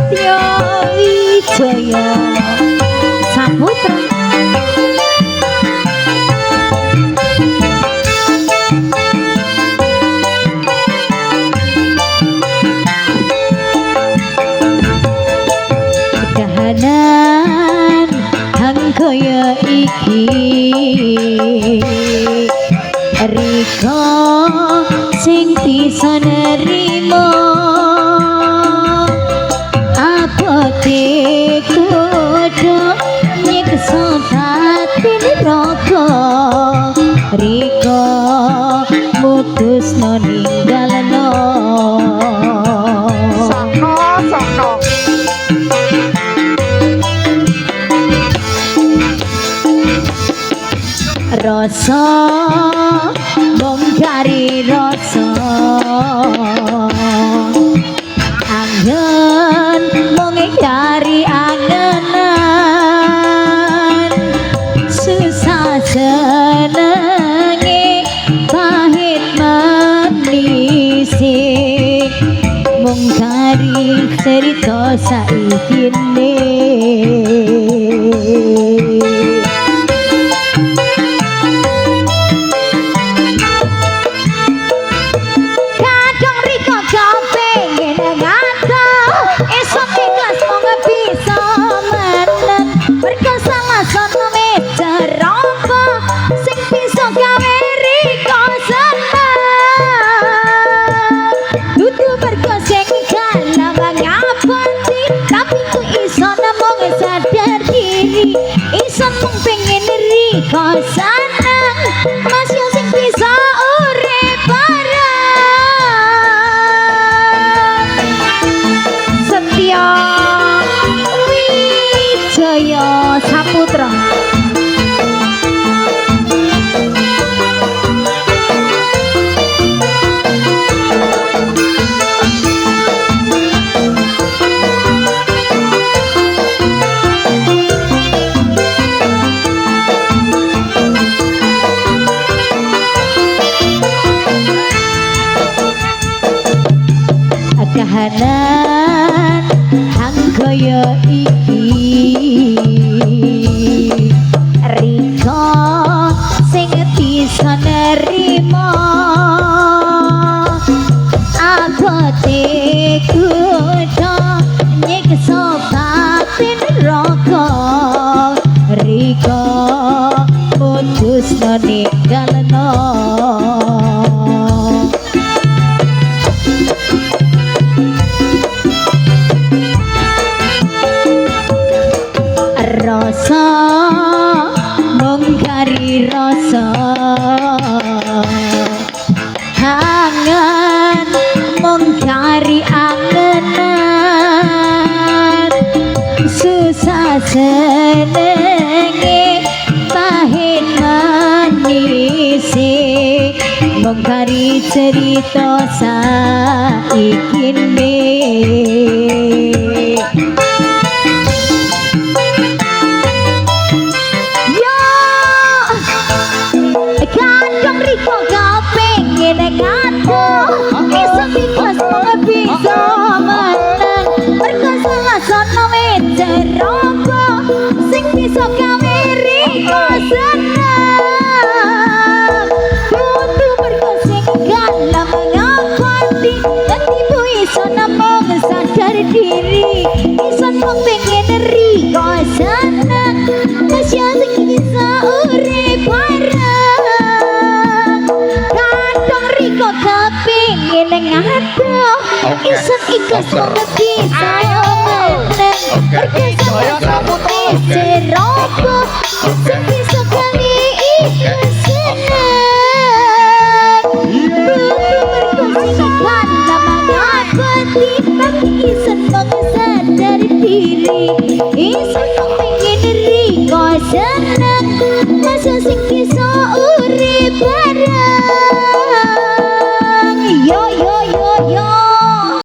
Setyo Wijaya Saputra. Kahanan hang kaya iki rika sing bisa nerima apote kudu nyiksa batin raga rika mutusno ninggalno. Sakno, sakno. Rasa mung kari rasa angen mung kari angenan susah senenge pahit manise mung kari cerita saikine. Kadung rika kepengin ngato esuk ikhlas mung bisa meneng mergo salah sono wis ceroboh sing bisa gawe rika seneng dudu mergo sing galau ngapati tapi ku iso namung sadar diri iso mung pengen rika seneng mas yo sing bisa urip bareng. Setyo Wijaya Saputra. Kahanan hang kaya iki rika sing bisa nerima abote kudu nyiksa batin raga rika mutusno ninggalno. Rasa mung kari rasa angen mung kari angenan susah senenge pahit manise mung kari cerita saikine. Yo kadung rika kepengin ngato iso ikhlas mung bisa meneng mergo salah sono wis ceroboh sing bisa gawe rika seneng kudu mergo sing galau ngapati ketipu iso namung sadar diri iso mung pengen rika seneng masih sing bisa urip bareng. Kadung rika kepengin ngadoh isun ikhlas mung bisa meneng mergo Jaya Saputra. wis ceroboh sing bisa gawe iku seneng kudu mergo sing galau ngapati tapi isun mung sadar diri isun mung pengen rika seneng.